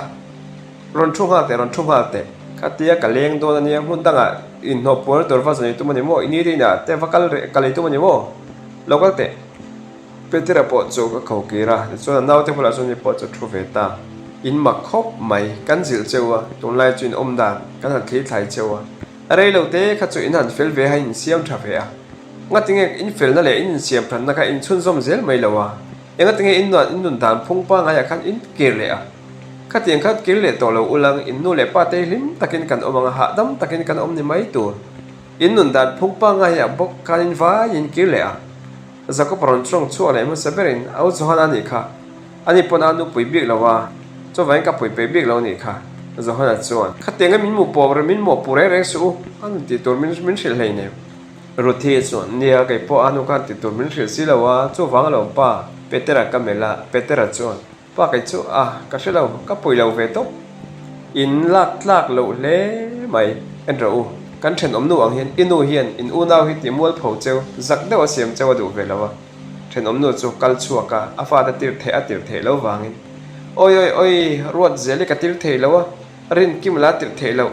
Rawn thu nghal teh, rawn thu nghal teh. Khatia ka leng dawn a nia, hmun dangah inhnawh puar tur va zawn i tum a ni maw? I ni te inah te va kal reh kal i tum a ni maw? Lo kal teh. Petera pawh chu ka kho kir a, tichuan a naute bulah chuan ni pawh chu thu ve ta. In mak khawp mai, kan zilh cheu a, tunlai chu in awm dan kan han thli thlai cheu a. A rei lo te kha chu in han fel ve a, in insiam tha ve a. Ngatinge in felna leh in insiam thatna kha in chhunzawm zel mai lo a? Engatinge in nuan in nun dan phung pangaiah khan in kir leh a? Khatiang khan kir leh tawh lo ulang, in nu leh pa te hlim takin kan awm ang a, hahdam takin kan awm ni mai tur. In nun dan phung pangaiah bawk khan in vai in kir leh a. Jakob rawn chawng chhuak leh hmasa berin a u Johana a nih kha. Ani pawn a nupui bik lo a, chuvangin ka pui peih bik lo a nih kha. Johana chuan, Khatianga min mu pawp reng, min mawhpuh reng reng suh u, a nun tih tur min min hrilh hleinem. Ruthi chuan, Nia, kei pawh a nu khan tih tur min hrilh si lo a, chuvang a lo pa, Petera ka melh a, Petera chuan, Pa kei chu a, ka hre lo, ka pui lo ve tawp. In lak tlak loh hle mai. En rawh u, kan thenawm nu ang hian i nu hian in unau hi ti mual pho cheu, zak deuh a siam cheu a duh ve lo a. Thenawm nu chu kal chhuak a, a fate tir theih a tir theih lo vangin. Awi awi awi, ruat zel hi ka tir thei lo a, rin kim la tir theih loh,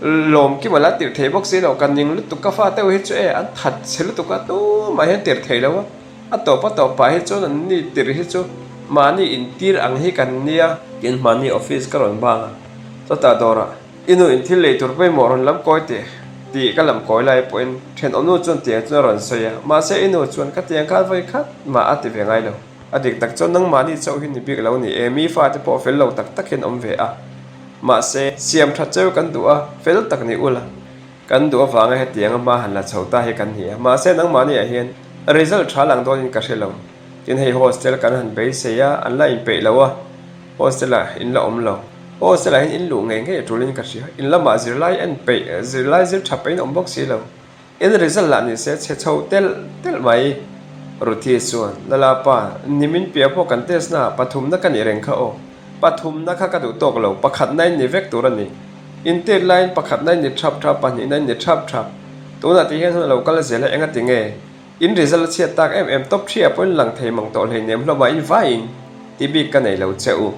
lawm kim a la tir thei bawk si lo, ka ning lutuk ka fate u hi chu e, an that chhe lutuk a, tumah hian tir thei lo a. A tawp a tawp pah hi chuan an ni tir hi chu mahni intir ang hi kan nia. Tin mahni office ka rawn bang a, chutah dawrah i nu in thil lei tur pawimawh rawn lam kawi teh tih ka lam kawi lai pawhin thenawmnu chuan tiang chuan a rawn sawi a, mahse i nu chuan ka tiang khan vawi khat mah a ti ve ngai lo. A dik tak chuan nangmahni chauh hi ni bik lo ni e, mi fate pawh fel lo tak tak hian awm ve a, mahse siam tha cheu kan duh a, fel tak ni ula. Kan duh avanga hetianga hma han la chho ta hi kan ni a, mahse nangmahni ah hian result tha lang dawnin ka hre lo. Tin hei hostel kan han beisei a, an la inpeih lo a, hostel ah in la awm lo. Hostel ah hian in luh ngei ngei a tulin ka hria, in lamah zirlai en peih, zirlai zir tha peihin awm bawk si lo. In result lah ni se chhe chho telh telh mai. Ruthi chuan, Lala pa, nimin piah pawh kan test na ah pathumna ka nih reng kha aw. Pathumna kha ka duh tawk lo, pakhatna in ni vek tur a ni. Intet laiin pakhatna in ni thap thap, pahnihna in ni thap thap. Tunah tih hian hun a lo kal zel a, enga ti nge? In result a chhiat tak em em, top thria pawhin lang thei mang tawh hleinem hlawm a, in vaiin ti bik ka nei lo che u.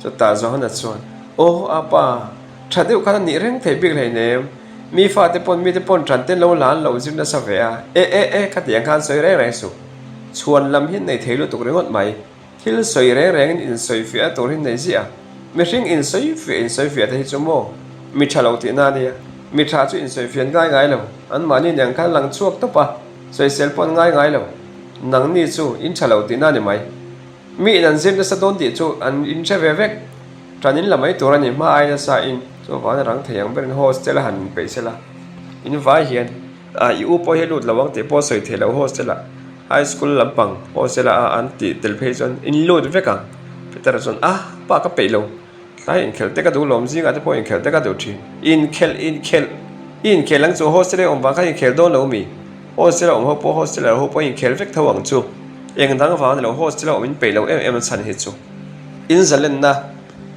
Chutah Johana chuan, Aw, apa, tha deuh khan a nih reng theih bik hleinem. Mi fate pawn mite pawn ṭan te lo la an lo zir nasa ve a, e e e, khatiang khan sawi reng reng suh. Chhuan lam hi nei thei lutuk ringawt mai. Thil sawi reng rengin insawifiah tur hi nei ziah a, mihring insawifiah insawifiah te hi chu maw mi tha lo tihna a nia. Mi tha chu insawifiah ngai ngai lo, anmahni nen khan lang chhuak tawp a, sawisel pawh an ngai ngai lo. Nangni chu in tha lo tihna a ni mai. Mi in an zir nasa dawn tih chu an inhre ve vek. Tan in la mai tur a ni hma ai nasa in. Chuvang a rang thei ang berin hostel a han inpeih sela in vai hian. A, i u pawh hi a lut lo ang tih pawh sawi theih loh hostel ah high school lampang hostel ah an tih tel phei chuan in lut vek ang. Peter chuan a, pa ka peih lo, tlai inkhelh te ka duh lawm zingah te pawh inkhelh te ka duh thin. Inkhelh, inkhelh, i inkhelh ang chu hostel a awm vang khan inkhelh dawn lo mi? Hostel a awm ho pawh hostel ah ho pawh inkhelh vek tho ang chu. Eng dang vang a ni lo hostel a awm in peih lo em em a chhan hi chu in zalenna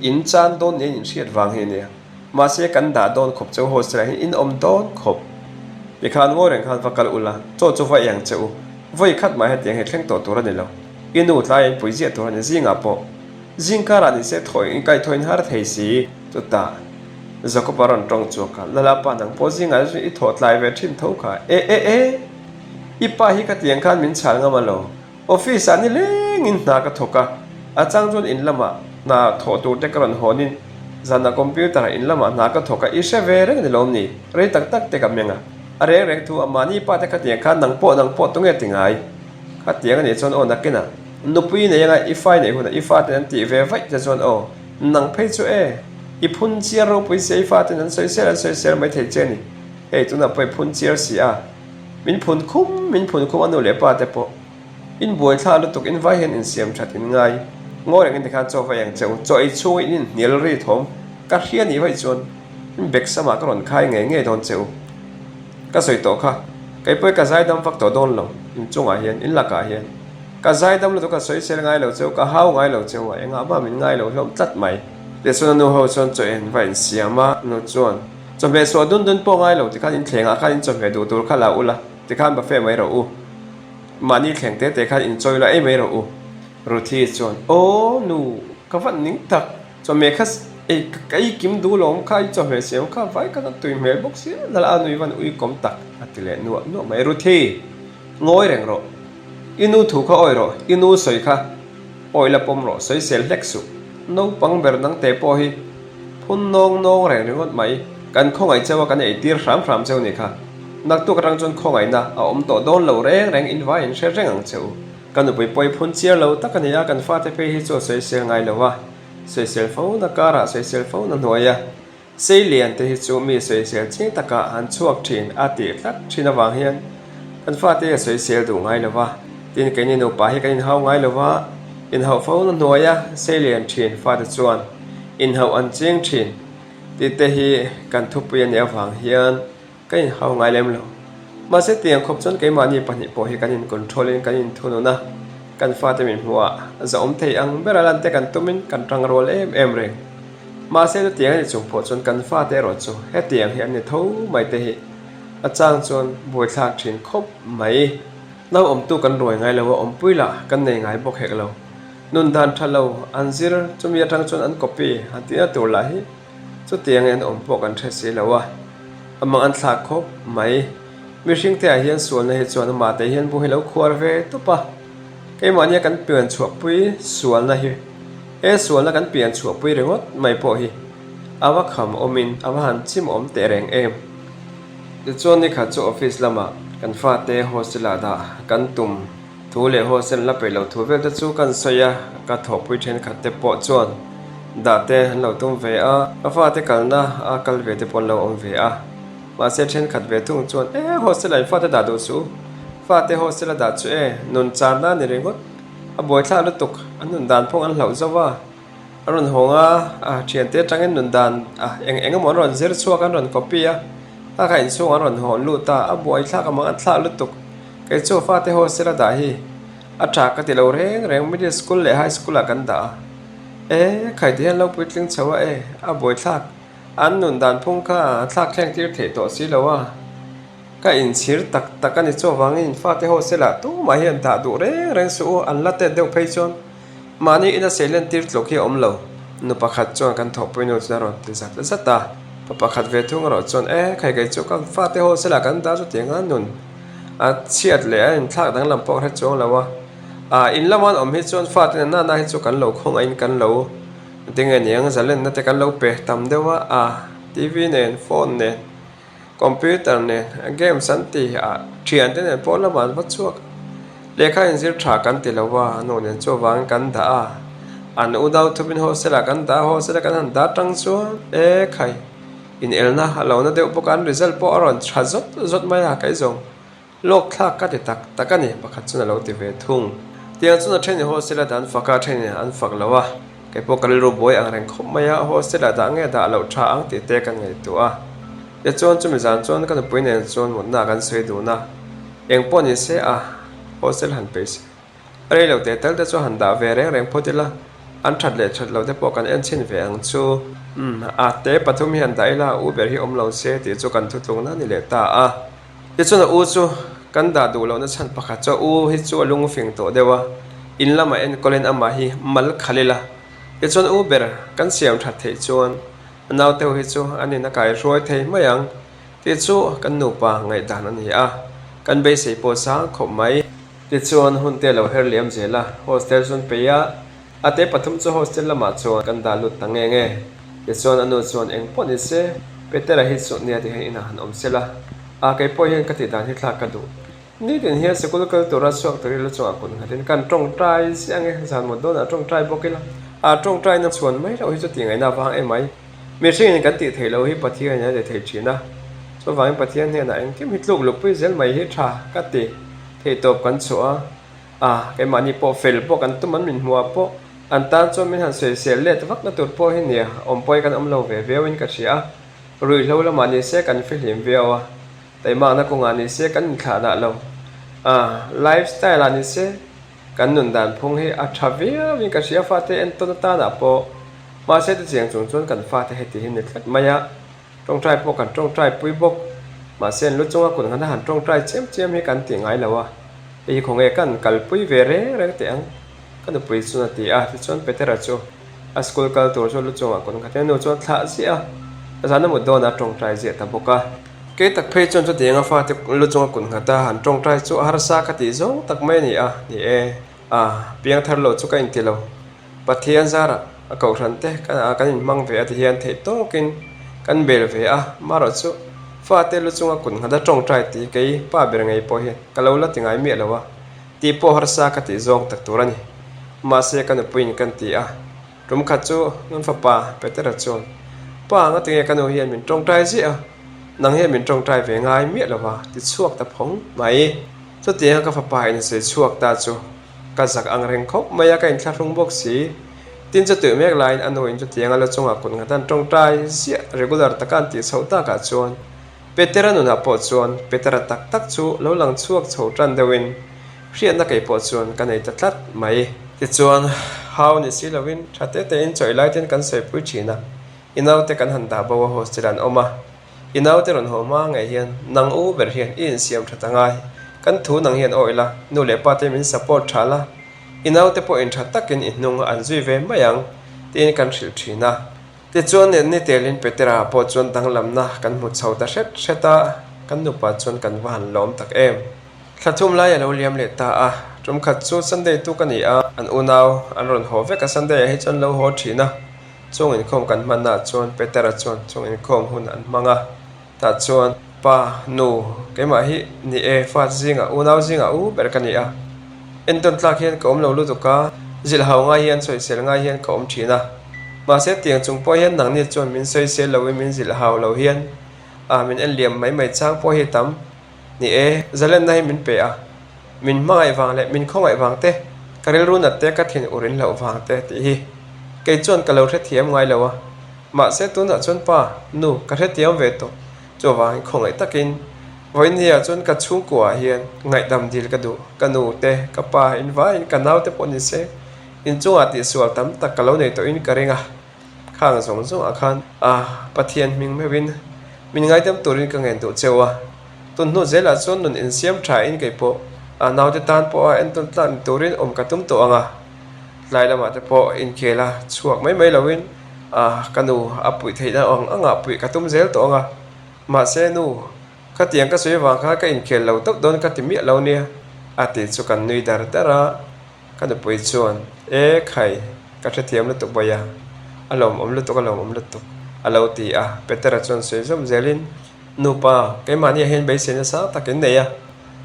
in chan dawn nia in inhriat vang hi a nia. Mahse kan dah dawn khawp cheu hostel ah hian in awm dawn khawp. Tikhan ngawi reng khan va kal ula, chaw chu va ei ang che u. Vawi khat mah hetiang hi thleng tawh tur a ni lo. I nu tlai in pui ziah tur a ni zingah pawh. Zing karah ni se thaw in kaih thaw in har thei si. Chutah Jacob a rawn tawng chhuak a, Lala pa nang pawh zingah chuan i thaw tlai ve thin tho kha. E e e! I pa hi khatiang khan min chhal ngam a lo. Office ah nilengin hna ka thawk a, a chang chuan in lamah hna thawh tur te ka rawn hawnin zanah computer ah in lamah hna ka thawk a, i hre ve reng ni lawm ni? Rei tak tak te ka meng a, a reng reng thu a mahni pa te khatiang khan nang pawh nang pawh tunge ti ngai? Khatiang a nih chuan aw nakinah nupui nei anga i fai neih hunah i faten an tih ve vaih te chuan aw nang phei chu e, i phun chiar ropui sia i faten an sawisel an sawisel mai thei che a ni, hei tunah pawh i phun chiar si a. Min phun khum, min phun khum a nu leh pa te pawh in buai thla lutuk in vai hian insiam that in ngai. Ngawi reng in tikhan chaw va eng che u, chaw ei chhung in inhnial ri thawm ka hria nih vaih chuan in bek samah ka rawn khai ngei ngei dawn che u. Ka sawi tawh kha, kei pawh ka zaidam vak tawh dawn lo, in chungah hian, in lakah hian. Ka zaidam lutuk ka sawi sel ngai lo che u, ka hau ngai lo che u a, engah mah min ngai lo hlawm tlat mai. Tichuan a nu ho chuan chaw en va insiam a, nu chuan. Chawhmeh suah dun dun pawh ngai lo tikhan in thlengah khan in chawhmeh duh tur kha la ula, tikhan buffet mai rawh u. Mahni thleng te te khan in chawi la ei mai rawh u. Ruthi chuan, Aw nu, ka van ning tak, chawhmeh kha Ei ka ei kim duh lawm kha, i chawhmeh siam kha vai khan a tui hmel bawk sia nalh a nui van ui kawm tak a ti leh nuah nuah mai. Ruthi, ngawi reng rawh. I nu thu kha awi rawh, i nu sawi kha awi la pawm rawh, sawisel hlek suh. Naupang ber nang te pawh hi phun nawng nawng reng ringawt mai. Kan khawngaih cheu a, kan eitir hram hram cheu ni kha. Naktuk atang chuan khawngaihna a awm tawh dawn lo reng reng in vai in hre reng ang che u. Ka nupui pawh i phun chiar lo tak a ni a, kan fate phei hi chu a sawisel ngai lo a. Sawisel fo na karah sawisel fo na hnuai a, Seilian te hi chu mi sawisel ching takah an chhuak thin a tih tlat thin avang hian kan fate a sawisel duh ngai lo va, tin keini nupa hi kan inhau ngai lo va, inhauh fo na hnuai a Seilian thin fate chuan inhauh an ching thin tih te hi kan thupui a nih avang hian Ka inhau ngai lem lo. Mahse tiang khawp chuan keimahni pahnih pawh hi kan in control in kan inthunun a, kan fate min hmuh ah zahawm thei ang ber a lan te kan tum in kan tang rual em em reng. Mahse chutiang a ni chung pawh chuan kan fate erawh chu hetiang hi an ni tho mai te hi a chang chuan buaithlak thin khawp mai. Nau awmtu kan ruai ngai lo a, awmpui lah kan nei ngai bawk hek lo. Nun dan tha lo an zir chumi atang chuan an copy han tihna tur lah hi Chutiang in awm pawh kan hre si lo a, a mang an thlak khawp mai. Mihring te ah hian sualna hi chuan amah te hian bu hi lo khuar ve tawp a, keimahnia kan pian chhuahpui sualna hi, he sualna kan pian chhuahpui ringawt mai pawh hi a va kham awmin a va han chim awm teh reng em. Tichuan nikhat chu office lamah kan fate hostel ah dah kan tum. Thu leh haw sen la peih lo thu vel te chu kan sawi a, ka thawhpui thenkhat te pawh chuan dah te an lo tum ve a, ka fate kalna a kal ve te pawh an lo awm ve a. Mahse thenkhat ve thung chuan e hostel ah in fate dah duh suh u, fate hostel a dah chu e nun charna a ni ringawt, a buaithlak lutuk, an nun dan phawng an hlauh zo a. A rawn hawng a, a thiante atangin nun dan a eng eng emaw an rawn zir chhuak an rawn copy a, a kha inchhung an rawn hawn lut a, a buai thlak a mang a thlak lutuk. Kei chu fate hostel a dah hi a tha ka ti lo reng reng, middle school leh high school ah kan dah a, e khai ti hian lo puitling chho a e, a buai thlak an nun dan phung kha a thlak thleng tir theih tawh si lo a, ka inchhir tak tak a ni chuvangin fate hostel ah tumah hian dah duh reng reng suh u, an la tet deuh phei chuan. Mahni ina seilen tir tluk hi a awm lo. Nu pakhat chuan kan thawhpui nu chuan a rawn ti zat zat a. Pa pakhat ve thung erawh chuan, E, khai kei chu ka fate ho sela kan dah chutiang a nun a chhiat leh a inthlak danglam pawh ka hre chuang lo a. A, in lama an awm hi chuan fate na nana hi chu kan lo khawngaihin kan lo tinge niang zalenna te kan lo pe tam deuh a, a, TV nen, phone nen. Computer nen games an ti a, thiante nen pawh lamah an va chhuak a. Lehkha inzir tha kan ti lo a, nu nen chu avangin kan dah a. An unau thupin hostel ah kan dah a, hostel a kan han dah tang chuan e khai, inelna a lo na deuh bawk a, an result pawh a rawn tha zawt zawt mai a, kei zawng. Lawk thlak ka ti tak tak a ni, pakhat chuan a lo ti ve thung. Tiang chuan a thenin hostel a dah an fak a, a thenin an fak lo a. Kei pawh ka rilru buai ang reng khawp mai a, hostel ah dah nge dah loh tha ang tih te kan ngaihtuah a. Tichuan chumi zan chuan ka nupui nen chuan mutna kan sawi dun a, eng pawh ni se a hostel han peih se. A rei lo teh tal te chu han dah ve reng reng phawt ila, an that leh that lo te pawh kan en chhin ve ang chu. Umm, a te pathum hi han dah ila, u ber hi awm lo se tih chu kan thutlukna a ni leh ta a. Tichuan a u chu kan dah duh lohna chhan pakhat chu a u hi chu a lungfing tawh deuh a, in lamah enkawlin amah hi mal khalh ila. Tichuan u ber kan siam that theih chuan a naute ho hi chu an in a kaihruai thei mai ang tih chu kan nupa ngaihdan a ni a, kan beisei pawh sang khawp mai. Tichuan hun te lo her liam zel a, hostel chu an peih a, A te pathum chu hostel lamah chuan kan dah lut ta nge nge. Tichuan a nu chuan eng pawh ni se, Petera hi chu nia ti hian inah han awm sela. A kei pawh hian ka tih dan hi thlak ka duh. Nitin hian sikul kal tura chhuak tur ila chungah kut nghatin kan tawngtai ziah ange, zan mut dawnah tawngtai bawk ila. A tawngtaina chhuan mai loh hi chu tih ngaihna avang em mai. Mihringin kan tih theih loh hi Pathianin a ti thei thin a. Chuvangin Pathian hnenah engkim hi tluk lukpui zel mai hi tha ka ti. Theihtawp kan chhuah a. A, keimahni pawh fel pawh kan tum an min hmuh ah pawh an tan chuan min han sawisel let vak na tur pawh hi nia, awm pawhin kan awm lo ve viau in ka hria a, ruihhlo lamah ni se kan fihlim viau a, taimakna kawngah ni se kan inthlah dah lo, a, life style ah ni se kan nun dan phung hi a tha viau in ka hria fate entawn atanah pawh, mahse tichiang chung chuan kan fate heti hi ni tlat mai a. Tawngtai pawh kan tawngtai pui bawk. Mahse an lu chunga kut nghana han tawngtai chiam chiam hi kan ti ngai lo a. Hei hi khawnge kan kalpui ve reng reng teh ang? Ka nupui chuan a ti a, tichuan Petera chu. A school kal tur chu lu chungah kut nghat in a nu chuan thlah ziah a, zan a mut dawnah a tawngtai ziah ta bawk a. Kei tak phei chuan chutiang a fate lu chunga kut nghat a han tawngtai chu a harsa ka tih zawng tak mai a ni a, ni e, a piang thar lo chu ka inti lo. Pathian zarah a kohhran te kan inhmang ve a ti hian theih tawkin kan bel ve a, marawh chu fate lu chunga kut nghat a tawngtai tih kei pa ber ngei pawh hian ka lo la ti ngai miah lo a. Tih pawh harsa ka tih zawng tak tur a ni. Mahse ka nupuiin kan ti a. Tum khat chu kan fapa Petera chuan, Pa, ngatinge ka nu hian min tawngtai ziah a, nang hian min tawngtai ve ngai miah lo va ti chhuak ta phawng mai. Chutianga ka fapa in sawi chhuak ta chu ka zak ang reng khawp mai a, ka inthlahrung bawk si. Tin chutih mek laiin a nuin chutianga la chungah kut nghat an tawngtai ziah regular taka an tih chhoh takah chuan Petera nunah pawh chuan Petera tak tak chu lo lang chhuak chho tan deuhin hriatna kei pawh chuan ka nei ta tlat mai. Tichuan, hau ni si lovin tha te tein chawih lai ten kan sawipui thin a, i naute kan han dah bo a hostel an awm a, i naute rawn haw hma ngei hian nang u ber hian i insiam that angai, kan thu nang hian awih la, nu leh pa te min support tha la, i naute pawh in tha takin i hnung an zui ve mai ang tiin kan hrilh thin a. Tichuan ni telin Petera pawh chuan danglamna kan hmu chho ta hret hret a, kan nupa chuan kan va han lawm tak em. Thla thum lai a lo liam leh ta a, tum khat chu Sunday tu ka ni a, an unau an rawn haw vek a, Sunday ah hi chuan lo haw thin a, chung inkhawm kan hmanna ah chuan Petera chuan chung inkhawm hun an hmang a, tah chuan pa, nu, keimah hi ni e, fa zingah unau zingah u ber ka ni a, entawn tlak hian ka awm lo lutuk a, zilh hau ngai hian sawisel ngai hian ka awm thin a, mahse tiang chung pawh hian nangni chuan min sawisel loin min zilh hau lo hian a min en liam mai mai chang pawh hi tam ni e, zalenna hi min pe a, min hmangaih vang leh min khawngaih vang te, ka rilru nat te ka thin ur in hlauh vang te tih hi kei chuan ka lo hrethiam ngai lo a. Mahse tunah chuan pa, nu, ka hrethiam ve tawh. Chuvangin khawngaih takin vawinia chuan ka chhungkuaah hian ngaihdam dil ka duh. Ka nu te, ka pa invaiin ka naute pawh ni se, inchungah tihsual tam tak ka lo nei tawhin ka ring a. Khang zawng zawngah khan a Pathian hming meuhin min ngaidam turin ka ngen duh cheu a. Tun hnu zelah chuan nun insiam thain kei pawh a naute tan pawha entawn tlan turin awm ka tum tawh ang a. Tlai lamah te pawh inkhel a chhuak mai mai loin a ka nu a puih theihna ang angah puih ka tum zel tawh ang a, mahse nu khatiang ka sawi avang khan ka inkhel lo tawp dawn ka ti miah lo nia a tih chu kan nui dar dar a, ka nupui chuan e khai ka hrethiam lutuk bawi a, a lawmawm lutuk a lawmawm lutuk a lo ti a, Petera chuan sawi zawm zelin Nupa, keimahniah hian beiseina sang tak in nei a.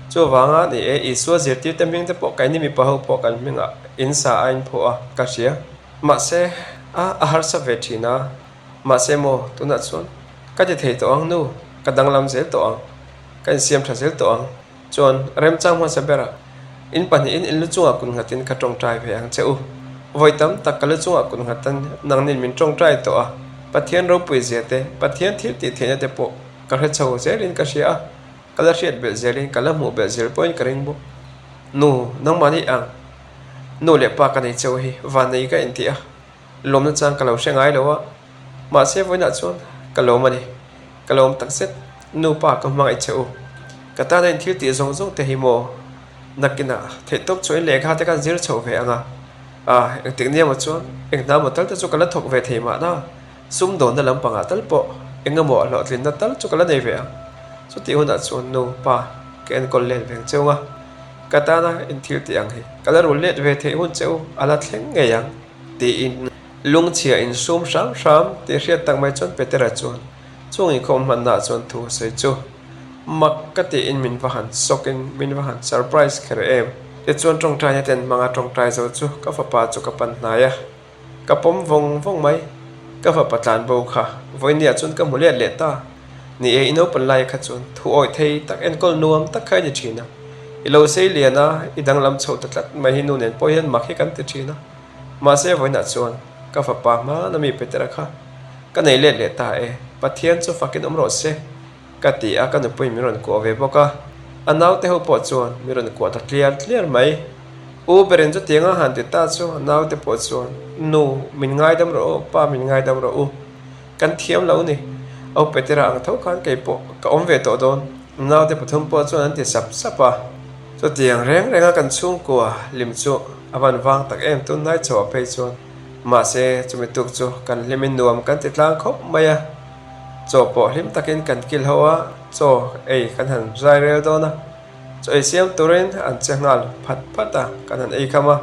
Chuvanga ni e, Isua zirtirte hming te pawh keini mipa ho pawh kan hmingah in sa a in phuah a, ka hria. Mahse, a a harsa ve thin a. Mahse maw, tunah chuan ka ti thei tawh ang nu, ka danglam zel tawh ang, ka insiam tha zel tawh ang. Chuan, remchang hmasa berah in pahnihin in lu chungah kut nghatin ka tawngtai ve ang che u. Vawi tam tak ka lu chungah kut nghatan nangnin min tawngtai tawh a, Pathian ropui zia te, Pathian thil tih theihna te pawh ka hre chho zelin ka hria a, ka la hriat belh zelin ka la hmuh belh zel pawhin ka ring bawk. Nu, nangmahni ang nu leh pa ka nei cheu hi vannei ka intih a, lawmna chang ka lo hre ngai lo a, mahse vawiinah chuan ka lawm a ni. Ka lawm tak zet, nupa ka hmangaih che u. Ka tana in thil tih zawng zawng te hi maw? Nakinah theihtawp chu in lehkha te kan zir chho ve ang a. Ah, engtik nia maw chuan eng hna maw tal te chu ka la thawk ve thei mahna. Sumdawnna lampangah tal pawh eng emaw a hlawhtlinna tal chu ka la nei ve ang. Chutih hunah chuan nupa ka enkawl let veng cheu a. Ka tana in thil tih ang hi ka la rul let ve theih hun che u a la thleng ngei ang tiin. Lungchhia insum hram hram tih hriat tak mai chuan Petera chuan chung inkhawm hmannaah chuan thu a sawi chu mak ka tiin min va han sawkin min va han surprise kher em. Tichuan tawngtaina ten hmanga tawngtai zo chu ka fapa chu ka pan hnai a, ka pawm vawng vawng mai. Ka fapa tlan bo kha vawinia chuan ka hmu let leh ta. Ni e, i naupan lai kha chuan thu awih thei tak enkawl nuam tak kha i ni thin a. I lo sei lian a, i danglam chho ta tlat mai hi nu nen pawh hian mak hi kan ti thin a. Mahse vawiinah chuan ka fapa hmana mi Petera kha ka nei let leh ta e, Pathian chu fakin awm rawh se ka ti a, ka nupui min rawn kuah ve bawk a, a naute ho pawh chuan min rawn kuah ta tliar tliar mai. U berin chutianga han ti ta chu a naute pawh chuan, Nu, min ngaidam rawh u, pa min ngaidam rawh u, kan thiam lo ni, au Petera ang tho khan kei pawh ka awm ve tawh dawn, naute pathum pawh chuan an ti sap sap a. Chutiang reng renga kan chhungkua lim chu a van vang tak em tunlai chhoah phei chuan. Mahse, chumi tuk chu kan hlimin nuam kan ti tlang khawp mai a. Chaw pawh hlim takin kan kil ho a, chaw ei kan han zai rel dawn a. Chaw ei siam turin an che nghal phat phat a, kan han ei kham a.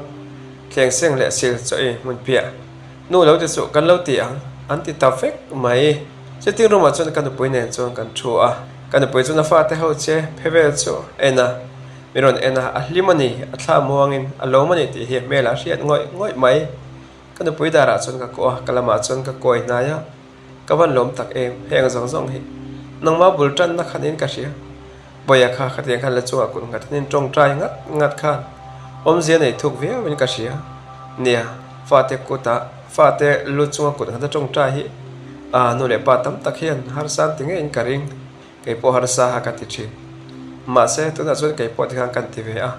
Thleng seng leh sil chaw ei hmun piah nu lo ti suh kan lo ti ang an ti ta vek mai. Sitting room ah chuan ka nupui nen chuan kan thu a, ka nupui chuan a fate ho che phe vel chu a en a, min rawn en a, a hlim a ni, a thla muangin a lawm a ni tih hi hmelah a hriat ngawih ngawih mai. Ka nupui darah chuan ka kuah a, ka lamah chuan ka kuai hnai a, ka van lawm tak em, heng zawng zawng hi nangmah bul tanna khanin ka hria. Bawia kha khatiang khan la chungah kut nghat in tawngtai ngat ngat khan awmzia nei thuk viau in ka hria. Nia, fate kutah fate lu chunga kut nghat a tawngtai hi aa nu leh pa tam tak hian harsa an ti ngeiin ka ring, kei pawh harsa ha ka ti thin. Mahse, tunah chuan kei pawh tikhan kan ti ve a,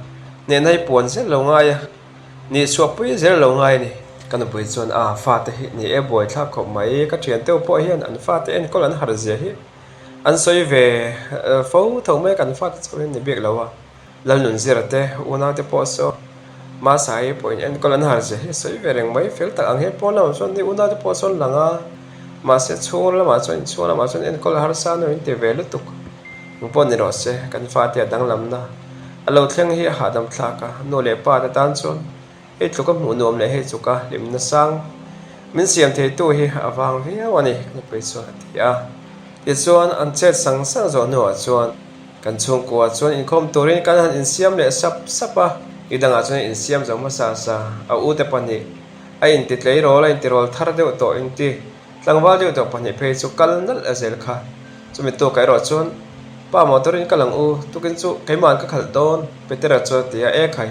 hnehna hi puan zel lo ngai a, nih chhuahpui zel lo ngai a ni. Ka nupui chuan aa fate hi ni e buaithlak khawp mai, ka thian teuh pawh hian an fate enkawl an har zia hi An sawi ve fo tho mai kan fate chauh hian ni bik lo a, Lalnunzira te unau te pawh saw Masai pawhin enkawl an har zia hi sawi ve reng mai fel tak ang hian pawn lamah chuan ni unau te pawh sawn lang a, mahse chhung lamah chuan inchhung lamah chuan enkawl a harsa nu in ti ve lutuk ang pawh ni rawh se kan fate a danglamna a lo thleng hi a hahdam thlak a, nu leh pa te tan chuan Hei tluka hmuh nuam leh hei chuka hlimna sang min siam theitu hi a vang viau a ni, ka nupui chuan a ti a. Tichuan, an chet sang sang zawh hnuah chuan kan chhungkua chuan inkhawm turin kan han insiam leh sap sap a. I dangah chuan insiam zo hmasa sa, a ute pahnih a intitleirawl a intirawl thar deuh tawh inti tlangval deuh tawh pahnih phei chu kal nalh a zel kha. Chumi tukah erawh chuan, Pa motor in kal ang u, tukin chu keima'n ka khalh dawn, Petera chuan a ti a, E khai!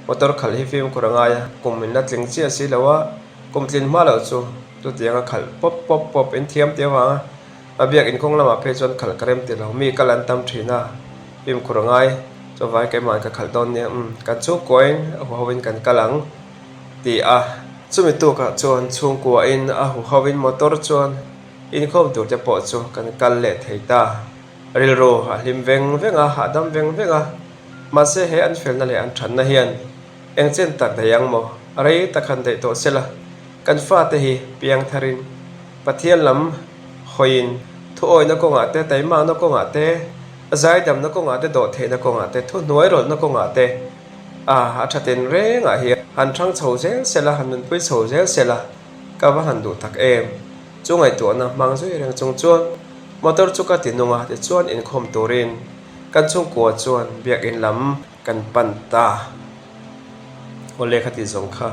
Motor khalh hi fimkhur a ngai a, kum in la tling chiah si lo a, kum tlin hma loh chu chutiang a khalh pawp pawp pawp in thiam tih avanga a biak inkhawng lamah phei chuan khalh ka rem ti lo, mi kal an tam thin a, fimkhur a ngai, chuvai keimah ka khalh dawn nia, umm kan chhungkuain a huhoin kan kal ang ti a. Chumi tukah chuan chhungkuain a huhoin motor chuan inkhawm tur te pawh chu kan kal leh thei ta. Rilru a hlim veng veng a, hahdam veng veng a. Mahse he an felna leh an thatna hian eng chen tak daih ang maw? Rei tak han daih tawh sela, kan fate hi piang tharin Pathian lam hawiin thuawihna kawngah te, taimakna kawngah te, zaidamna kawngah te, dawhtheihna kawngah te, thuhnuai rawlhna kawngah te a a tha tin rengah hian han thang chho zel sela, han nunpui chho zel sela ka va han duh tak em? Chu ngaihtuahna hmang zui reng chung chuan motor chu ka ti nung a, tichuan inkhawm turin kan chhungkua chuan biakinn lam kan pan ta. Aw lehkha tih zawng kha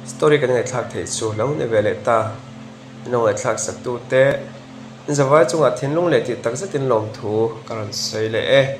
story kan ngaihthlak theih chu lo ni ve leh ta. Min lo ngaihthlak sak tu te, in zavai chungah thinlung leh tih tak zetin lawmthu ka rawn sawi leh e.